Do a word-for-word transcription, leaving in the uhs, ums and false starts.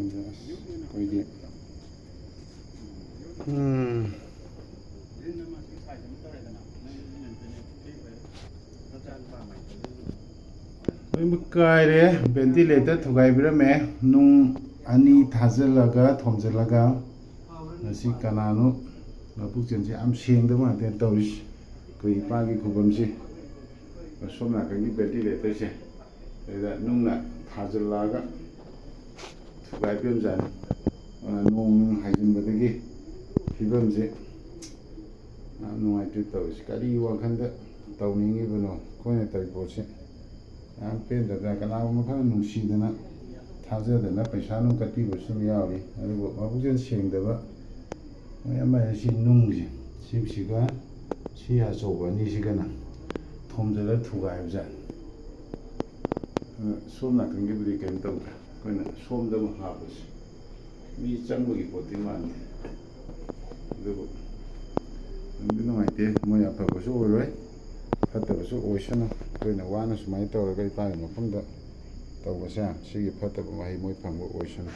ꯑꯁ, ꯑꯩꯈꯣꯏꯗꯤ, ꯎꯝ꯫ ꯂꯣꯏꯅꯃꯛ ꯀꯥꯏꯔꯦ꯫ Ventilator ꯊꯨꯒꯥꯏꯕꯤꯔꯝꯃꯦ꯫ ꯅꯨꯡ ꯑꯅꯤ ꯊꯥꯖꯤꯜꯂꯒ, ꯊꯣꯝꯖꯤꯜꯂꯒ꯫ ꯃꯁꯤ ꯀꯅꯥꯅꯣ? ꯃꯄꯨꯛꯆꯦꯟꯁꯦ ꯌꯥꯝ ꯁꯦꯡꯗꯕ ꯉꯥꯛꯇꯅꯦ ꯇꯧꯔꯤꯁꯤ꯫ ꯑꯩꯈꯣꯏ ꯏꯄꯥꯒꯤ ꯈꯨꯕꯝꯁꯦ, ꯁꯣꯝ ꯅꯥꯀꯟꯒꯤ ventilatorꯁꯦ, ꯁꯤꯗ ꯅꯨꯡꯅ ꯊꯥꯖꯤꯜꯂꯛꯑꯒ ꯊꯨꯒꯥꯏ ꯐꯤꯕꯝꯖꯥꯠꯅꯤ꯫ ꯑꯗꯨꯅ ꯅꯣꯡ ꯅꯨꯡ ꯍꯥꯏꯖꯤꯟꯕꯗꯒꯤ ꯐꯤꯕꯝꯁꯦ ꯌꯥꯝ ꯅꯨꯡꯉꯥꯏꯇꯦ ꯇꯧꯔꯤꯁꯤ꯫ ꯀꯔꯤ ꯋꯥꯈꯜꯗ ꯇꯧꯅꯤꯡꯉꯤꯕꯅꯣ? ꯑꯩꯈꯣꯏꯅ ꯇꯧꯔꯤ ꯄꯣꯠꯁꯦ ꯌꯥꯝ ꯄꯦꯟꯗꯕ, ꯀꯅꯥꯒꯨꯝꯕ ꯈꯔ ꯅꯨꯡꯁꯤꯗꯅ, ꯊꯥꯖꯗꯅ ꯄꯩꯁꯥ ꯅꯨꯡ ꯀꯠꯄꯤꯕꯁꯨ ꯑꯗꯨꯝ ꯌꯥꯎꯔꯤ꯫ ꯑꯗꯨꯕꯨ ꯃꯄꯨꯛꯆꯦꯜ ꯁꯦꯡꯗꯕ ꯃꯣꯏ ꯑꯃ ꯑꯁꯤ ꯅꯨꯡꯁꯦ, ꯁꯤꯁꯤꯒ ꯁꯤ ꯑꯆꯧꯕ ꯑꯅꯤꯁꯤꯒꯅ ꯊꯣꯝꯖꯤꯜꯂ ꯊꯨꯒꯥꯏꯕꯖꯥꯠꯅꯤ꯫ ꯑꯗ ꯁꯣꯝ ꯅꯥꯀꯟꯒꯤꯕꯨꯗꯤ ꯀꯩꯝ ꯇꯧꯗ꯭ꯔꯦ꯫ ꯑꯩꯈꯣꯏꯅ ꯁꯣꯝꯗ ꯑꯃ ꯍꯥꯞꯄꯁꯦ, ꯃꯤ ꯆꯪꯕꯒꯤ ꯄꯣꯠꯇꯤ ꯃꯥꯟꯗꯦ꯫ ꯑꯗꯨꯕꯨ ꯅꯨꯡꯗꯤ ꯅꯨꯡꯉꯥꯏꯇꯦ꯫ ꯃꯣꯏ ꯑꯐꯕꯁꯨ ꯑꯣꯏꯔꯣꯏ, ꯐꯠꯇꯕꯁꯨ ꯑꯣꯏꯁꯅꯨ꯫ ꯑꯩꯈꯣꯏꯅ ꯋꯥꯅ ꯁꯨꯃꯥꯏꯅ ꯇꯧꯔꯒ ꯏꯄꯥꯒꯤ ꯃꯐꯝꯗ ꯇꯧꯕꯁꯦ, ꯁꯤꯒꯤ ꯐꯠꯇꯕ ꯃꯍꯩ ꯃꯣꯏ ꯐꯪꯕ ꯑꯣꯏꯁꯅꯨ꯫